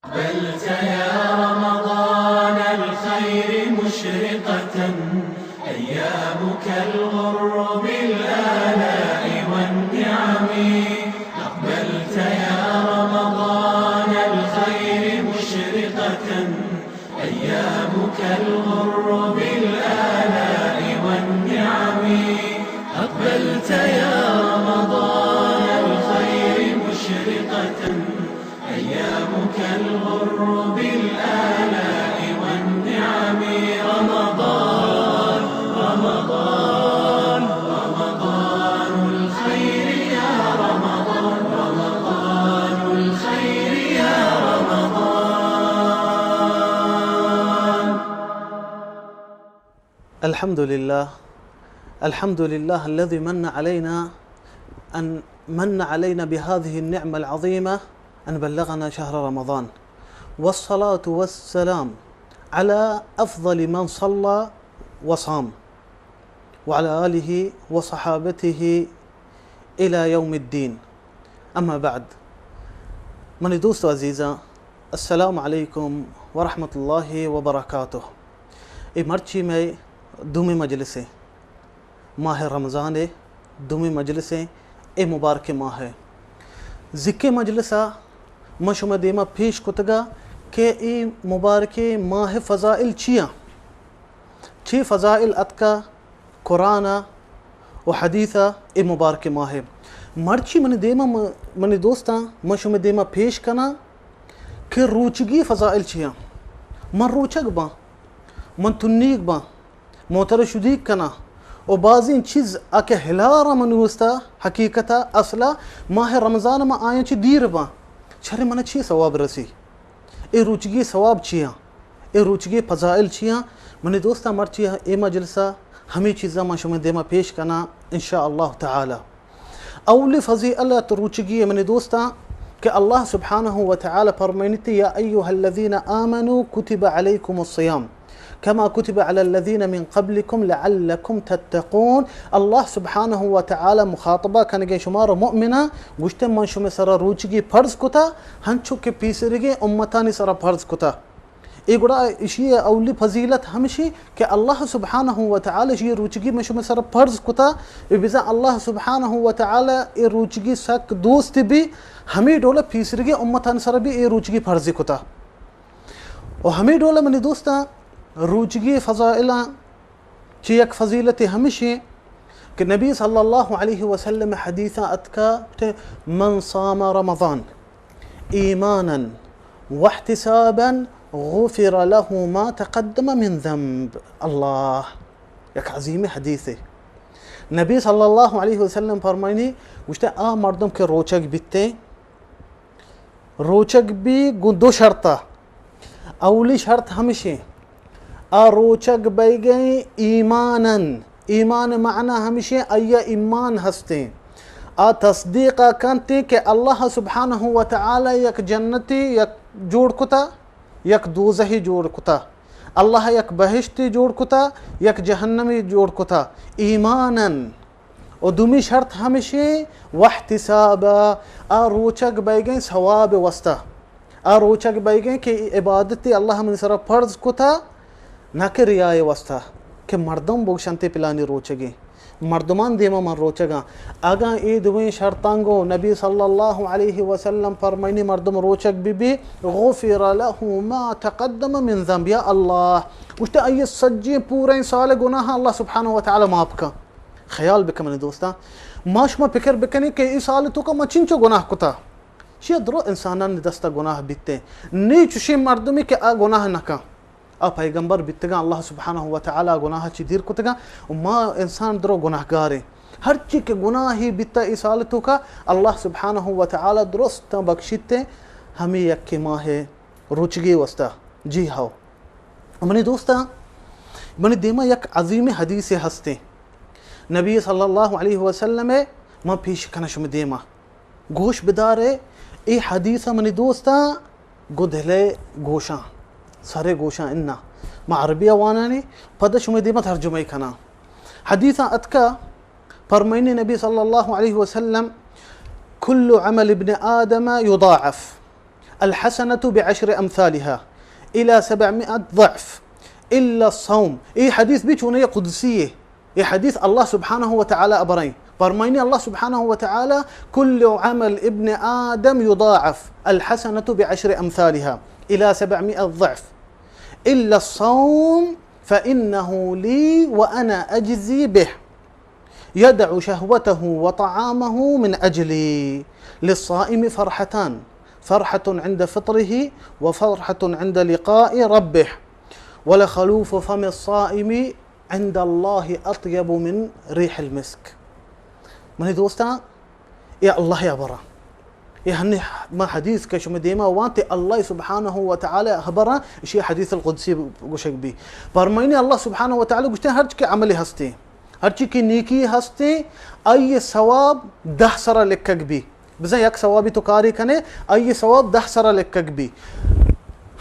أقبلت يا رمضان الخير مشرقة، أيامك الغر بالآلاء والنعم. أقبلت يا رمضان الخير مشرقة، أيامك الغر بالآلاء والنعم. أقبلت يا رمضان الخير مشرقة، أيامك الغر بالآلاء والنعم. رمضان، رمضان، رمضان الخير يا رمضان، رمضان الخير يا رمضان. الحمد لله. الحمد لله الذي من علينا، أن من علينا بهذه النعمة العظيمة أن بلغنا شهر رمضان. والصلاة والسلام على أفضل من صلى وصام، وعلى آله وصحابته إلى يوم الدين. أما بعد. منی دوست و عزیزاں، السلام علیکم ورحمۃ اللہ وبرکاتہ. اے مرچی مئے دومی مجلس ایں، ماہ رمضان ءِ دومی مجلس ایں، اے مبارک ماہ ءِ. زکے مجلس ءَ من شمئے دیما پیش کتگا کہ اے مبارک ماہ ءِ فضائل چیاں؟ چی فضائل اتکا قرآن ءَ و حدیث ءَ اے مبارک ماہ ءَ؟ مرچی منی دیما م-، منی دوستاں، من شمئے دیما پیش کناں کہ روچگی فضائل چیاں. من روچگ باں، من تنیگ باں، من ترا شدیگ کناں و بازیں چیز آ کہ ہلار ءَ من وستا حقیقت ءَ اصل ءَ ماہ رمضان ءَ من آیاں چہ دیر باں، چرے من چی ثواب رسی؟ اے روچگی ثواب چیاں؟ اے روچگی فضائل چیاں؟ منی دوستاں، مرچی اے مجلس ءَ ہمے چیزاں من شمئے دیما پیش کناں ان شاء اللہ تعالی. اولی فضیلت روچگی ءِ، منی دوستاں، کہ اللہ سبحانہ و تعالی فرمائنیت: یا ایھا الذین آمنوا کتب علیکم الصیام کما کتب علی الذین من قبلکم لعلکم تتقون. اللہ سبحانہ و تعالی مخاطبہ کنگے شمارا مؤمناں، گوشتے: من شمئے سرا روچگی فرض کتا، ہنچو کہ پیسریگیں امتانی سرا فرض کتا. اے گڑا اشی اولی فضیلت ہمشی کہ اللہ سبحانہ و تعالی اشی روچگی من شمئے سرا فرض کتا، و بزاں اللہ سبحانہ و تعالی اے روچگی سک دوست بی، ہمے ڈول پیسریگیں امتانی سرا بی اے روچگی فرض کتا. و ہمے ڈول منی دوستاں، روچگی فضائلاں چہ یک فضیلتے ہمشی کہ نبی صلی اللہ علیہ وسلم حدیثاں اتکا کہ من صام رمضان ایمانا واحتسابا غفر له ما تقدم من ذنب. اللہ، یک عظیم حدیثے. نبی صلی اللہ علیہ وسلم فرمائنی، گوشتے: آ مردم کہ روچگ بیتے، روچگ بی گوں دو شرطا. اولی شرط ہمشیں، آ روچگ بیگیں ایمانن. ایمان معنی ہمشیں، آیا ایمان ہستیں، آ تصدیق کنتیں کہ اللہ سبحانہ و تعالی یک جنتی یک جوڑ کتا، یک دوزہی جوڑ کتا، اللہ یک بہشتی جوڑ کتا، یک جہنمی جوڑ کتا، ایمانن. و دومی شرط ہمشیں، واحتسابا، آ روچگ بیگیں ثواب واسطہ. آ روچگ بیگیں کہ عبادت اللہ منی سرا فرض کتا، نہ کہ ریائے واسطہ، کہ مردم بگشنتے پلانی روچگیں، مردمان دیما من روچگاں. اگاں اے دوئیں شرطاں گوں نبی صلی اللہ علیہ وسلم فرمائنی مردم روچگ بی بی، غفر له ما تقدم من ذنب. یا اللہ، گوشتے آئی سجیں پوریں سال گناہ اللہ سبحانہ و تعالی معاف کن. خیال بکن منی دوستاں، ما شما فکر بکنیں کہ اے سال توکا ما چنچو گناہ کتا. چیا درو انسانانی دستا گناہ بیتے؟ نی چوشیں مردمی کہ آ گناہ نکن. آ پیغمبر بیتگاں، اللہ سبحانہ و تعالی گناہ چی دیر کتگاں، و ما انسان درو گناہگاریں. ہرچی کہ گناہی بیتا اے سال توکا، اللہ سبحانہ و تعالی درستاں بخشیتے ہمیں یک ماہ روچگی واسطہ. جی ہاؤ. منی دوستاں، منی دیما یک عظیم حدیث ہستیں. نبی صلی اللہ علیہ وسلم ءِ من پیش کناں شمئے دیما. گوش بدارے، اے حدیث منی دوستاں گوں دلے گوشاں، سرے گوشاں انا. ما عربی وانانی، پد شمئے دیما ترجمہ کناں. حدیثاں اتکا، فرمائنی نبی صلی اللہ علیہ وسلم: کل عمل ابن آدم یضاعف. الحسنة بعشر أمثالها إلى سبعمائة ضعف إلا الصوم. اے حدیث بھی چونیں قدسی ہے. اے حدیث اللہ سبحانہ و تعالی ءَ برائیں. فرمائنی اللہ سبحانہ و تعالی: كل عمل ابن آدم يضاعف، الحسنة بعشر أمثالها إلى سبعمائة ضعف إلا الصوم فإنه لي وأنا أجزي به. يدع شهوته وطعامه من أجلي. للصائم فرحتان، فرحة عند فطره وفرحة عند لقاء ربه. ولخلوف فم الصائم عند الله أطيب من ريح المسك. منی دوستاں، اے اللہ ءِ ہبراں. اے ہنی ما حدیث کہ شما دیما وانتے، اللہ سبحانہ و تعالی ہبراں، اشی حدیث القدسی گوشگ بی. فرمائنی اللہ سبحانہ و تعالی گوشتے، ہرچ کہ عمل ہستے، ہرچی کہ نیکی ہستے، آئی ثواب دہ سرا لکھگ بی. بزاں یک ثوابی تو کاری کنے، آئی ثواب دہ سرا لکھگ بی،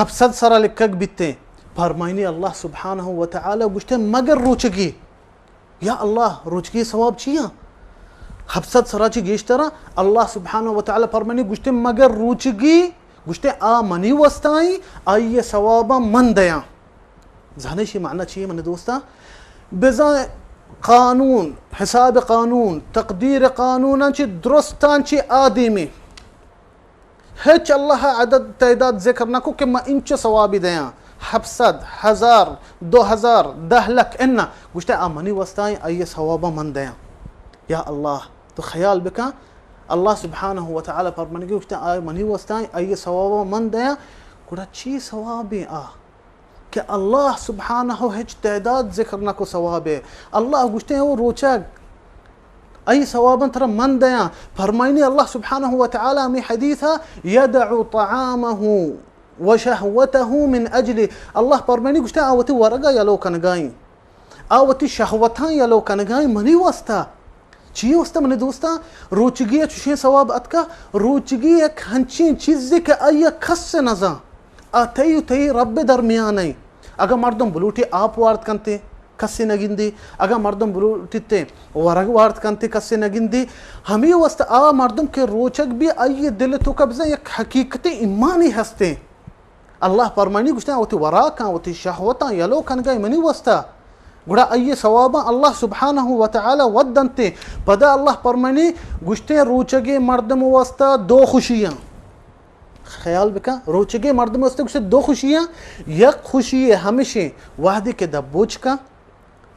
ہپت سد سرا لکھگ بیتے. فرمائنی اللہ سبحانہ و تعالی گوشتے، مگر روچگی. یا اللہ، روچگی ثواب چیاں؟ ہپت سد سرا چی گیشترا. اللہ سبحانہ و تعالی فرمانی گوشتے، مگر روچگی، گوشتے، آ منی وستائیں، آئی ثواباں من دیاں. زانے شی معنی چی منی دوستاں؟ بزاں قانون، حساب قانون، تقدیر قانوناں چی درستاں چی آدیمی ہچ اللہ ءَ عدد تعداد ذکر نہ کو کہ من انچو ثوابی دیاں، ہپت سد، ہزار، دو ہزار، دہ لکھ، انا. گوشتے، آ منی وستائیں، آئی ثواباں من دیاں. یا اللہ، تو خیال بکن، اللہ سبحانہ و تعالی فرمانگی گوشتے، آ منی وستائیں، آئی ثواباں من دیاں. گڑا چی ثوابیں آ؟ کہ اللہ سبحانہ ہچ تعداد ذکر نہ کو ثوابے. اللہ گوشتے ہیں، او روچگ، ای ثواباں ترا من دیاں. فرمائنی اللہ سبحانہ و تعالی ہمیں حدیث، يدع طعامه وشهوته من أجلي. اللہ فرمائنی گوشتے، آ وتی ورگا یلو کنگائیں، آ وتی شہوتاں یلو کنگائیں منی واسطہ. چی واسطہ منی دوستاں؟ روچگی ءَ چشیں ثواب اتکا. روچگی یک ہنچیں چیزے کہ آئی ءَ کس نزاں، آ تئی و تئی رب درمیان ءَ. اگاں مردم بلوٹی آپ وارت کنتے، کسے نگندی. اگاں مردم بلوٹیتے ورگ وارت کنتے، کسے نگندی. ہمے واسطہ آ مردم کہ روچگ بی، آئی دل توکا بزاں یک حقیقت ایمانی ہستے. اللہ پرمانی گوشتن، وتی وراکاں، وتی شہوتاں یلو کنگا منی واسطہ. گڑا آئی ثواباں اللہ سبحانہ و تعالی ود دنتے. پدا اللہ پرمانی گوشتے، روچگے مردم واسطہ دو خوشیاں. خیال بکن، روچگے مردم واسطہ گوشتے دو خوشیاں. یک خوشی ہمشیں وہدے کہ دبوچ کن،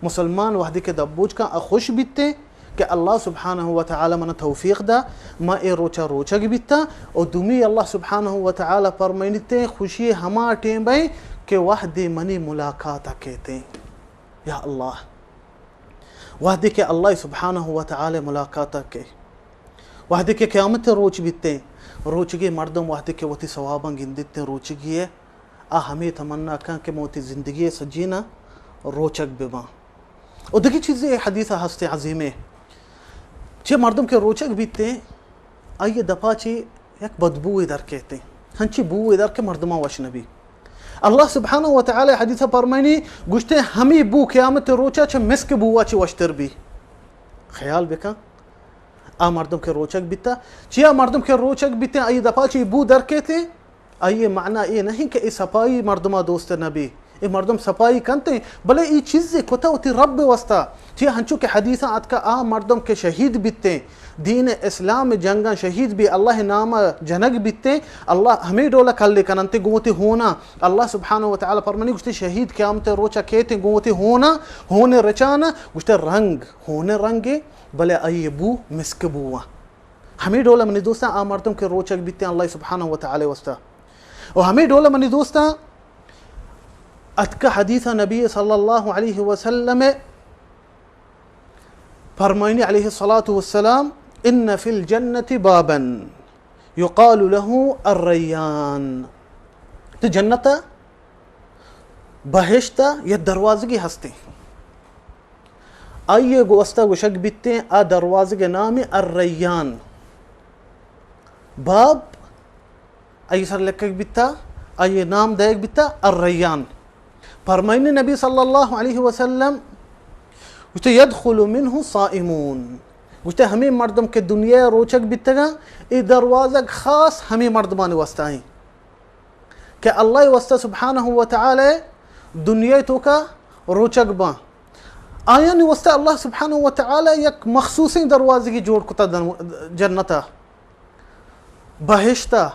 مسلمان وہدے کہ دبوچ کن، آ خوش بیتے کہ اللہ سبحانہ و تعالی منا توفیق دا، ما اے روچا روچگ بیتا. و دومی اللہ سبحانہ و تعالی پرمائنیتے، خوشی ہما ٹیم بے کہ وہدے منی ملاقات کیتے. یا اللہ، وہدے کہ اللہ سبحانہ و تعالی ملاقات کے، وہدے کہ قیامت روچ بیتے، روچگے مردم وہدے کہ وتی ثواباں گندیتے، روچگی آ ہمے تمنا کن کہ من وتی زندگی سجینا روچگ بباں. و دگہ چیزے حدیث ہستے عظیمے، چہ مردم کہ روچگ بیتے، آئی دپا چہ یک بدبوے در کیتے، ہنچی بوے در کہ مردماں وش نبی. اللہ سبحانہ و تعالی حدیث پرمانی گوشتے، ہمے بو قیامت روچا چہ مسک بوا چہ وشتر بی. خیال بکن، آ مردم کہ روچگ بیتا، چیا مردم کہ روچگ بیتے، آئی دپا چہ بو در کیتے، آئی معنی اے نہیں کہ اے صفائی مردما دوست نبی، اے مردم صفائی کنتے، بلے اے چیزے کتا وتی رب واسطہ. چیا ہنچو کہ حدیثاں آتکا، آ مردم کہ شہید بیتے، دین اسلام جنگاں شہید بی، اللہ نام جنگ بیتے، اللہ ہمے ڈولا کلے کننتے گوں وتی ہونا. اللہ سبحانہ و تعالی پرمانی گوشتے، شہید قیامت روچا کیتے گوں وتی ہونا، ہون رچانا، گوشتے رنگ، ہون رنگے، بلے آئی بو مسک بوا. ہمے ڈول منی دوستاں، آ مردم کہ روچگ بیتیں اللہ سبحانہ و تعالی واسطہ. و ہمے ڈول منی دوستاں، اتکا حدیث نبی صلی اللہ علیہ وسلم پرمائنی علیہ الصلاة والسلام، ان فی الجنة بابا یقال له الریان. تو جنت بہشت ء یک دروازگے ہستیں، آئی ء گوستا گوشگ بیتیں، آ دروازگ ء نام الریان. باب آئی سر لکگ بیتا، آئی نام دئیگ بیتا الریان. پرمائنی نبی صلی اللہ علیہ وسلم گوشتے، یدخل منه صائمون. گوشتے، ہمیں مردم کہ دنیا روچگ بیتگاں، اے دروازگ خاص ہمیں مردمانی واسطہ ہیں. کہ اللہ واسطہ سبحانہ و تعالی دنیا توکا روچگ باں، آیانی واسطہ اللہ سبحانہ و تعالی یک مخصوصیں دروازگی جوڑ کتا دن-، جنتا، بہشتا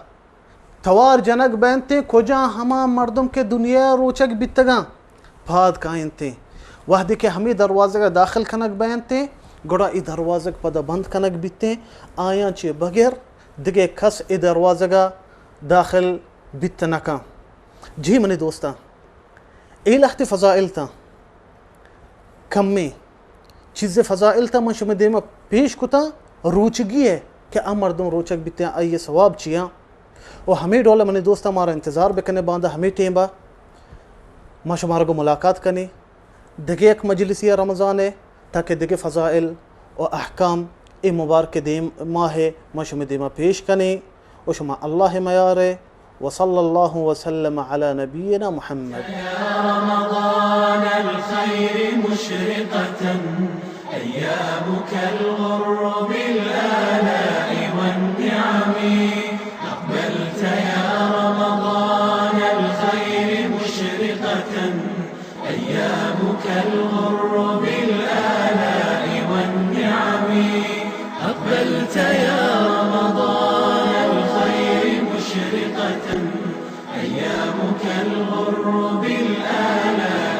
توار جنگ بینتیں، کجا ہما مردم کہ دنیا روچگ بیتگاں پاد کاینتیں۔ وہدے کہ ہمے دروازگا داخل کنگ بینتیں، گڑا اے دروازگ پدا بند کنگ بیتیں، آیاں چہ بغیر دگہ کس اے دروازگا داخل بیت نہ کن۔ جی منی دوستاں، اے لہتے فضائل تاں، کمیں چیزے فضائل تاں من شمے دیما پیش کتاں، روچگی ہے کہ آ مردم روچگ بیتیں، آئی ثواب چیاں۔ و ہمے ڈول منی دوستاں مارا انتظار بکنے، باندا ہمے ٹیمبا ما شمارا گو ملاقات کنیں دگہ یک مجلسی رمضان ہے، تاکہ دگہ فضائل و احکام اے مبارک دیم ماہ ما شمے دیما پیش کنیں۔ و شما اللہ میارے۔ وصلی اللہ وسلم علی نبینا محمد۔ يا رمضان الخير مشرقة، أيامك الغر بالآلاء والنعم. أقبلت يا رمضان الخير مشرقة، أيامك الغر بالآلاء والنعم. أقبلت يا رمضان الخير مشرقة، أيامك الغر بالآلاء